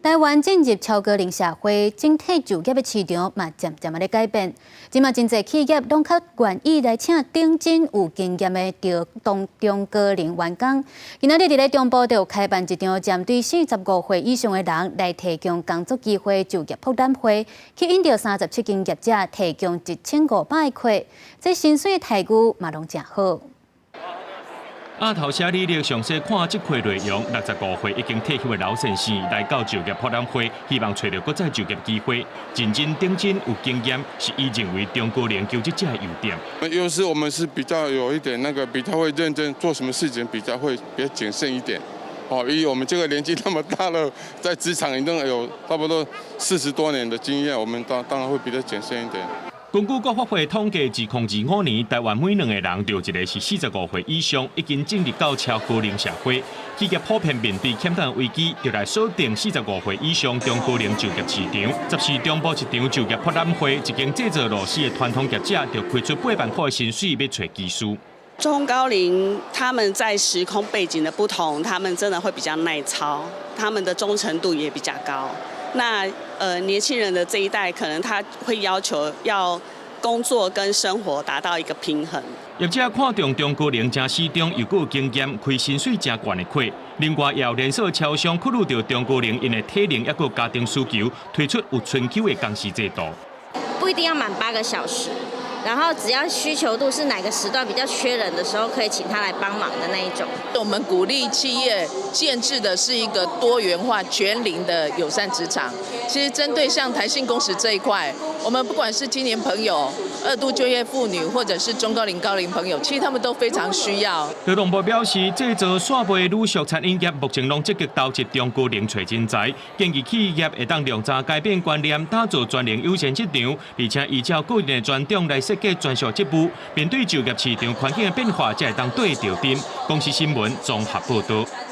台灣進入超高齡社會，整體就業的市場嘛漸漸仔咧改變。這馬真濟企業攏較願意來請頂真有經驗的中高齡員工。今仔日佇咧中部就有開辦一場針對45歲以上的人來提供工作機會就業博覽會，吸引著37間業者提供1500個缺，這薪水待遇嘛攏誠好。額頭寫履歷，詳細看這塊內容。65歲已經退休的老先生來到就業博覽會，希望揣著閣再就業機會。認真頂真有經驗，是伊認為中高齡求職者的優點。優勢我們是比較有一點那個比較會認真做什麼事情，比較會比較謹慎一點。哦，以我們這個年紀那麼大了，在職場已經有差不多40多年的經驗，我們當然會比較謹慎一點。根據國發會統計，2025年，台灣每兩個人就一個是45歲以上，已經進入到超高齡社會。企業普遍面對欠薪危機，就來鎖定四十五歲以上中高齡就業市場。十四中部一場就業博覽會，一間製造螺絲的傳統業者就開出8萬塊的薪水，欲揣技師。中高齡他們在時空背景的不同，他們真的會比較耐操，他們的忠誠度也比較高。那年輕人的這一代，可能他會要求要工作跟生活達到一個平衡。業者看重中高齡誠死忠，又閣有經驗，開薪水誠懸的缺。另外，也有連鎖超商考慮著中高齡𪜶的體能抑閣家庭需求，推出有春秋的工時制度。不一定要滿8個小時，然後只要需求度是哪個時段比較缺人的時候，可以請他來幫忙的那一種。我們鼓勵企業建置的是一個多元化、全齡的友善職場。其實針對像彈性工時這一塊，我們不管是青年朋友、二度就業婦女，或者是中高齡、高齡朋友，其實他們都非常需要。勞動部表示，製造煞賣滷熟餐飲業目前攏積極投入中高齡揣人才，建議企業會當量早改變觀念，打造全齡友善職場，而且依照個人的專長來設計專屬職務，面對就業市場環境的變化，才會當對著陣。公視新聞綜合報導。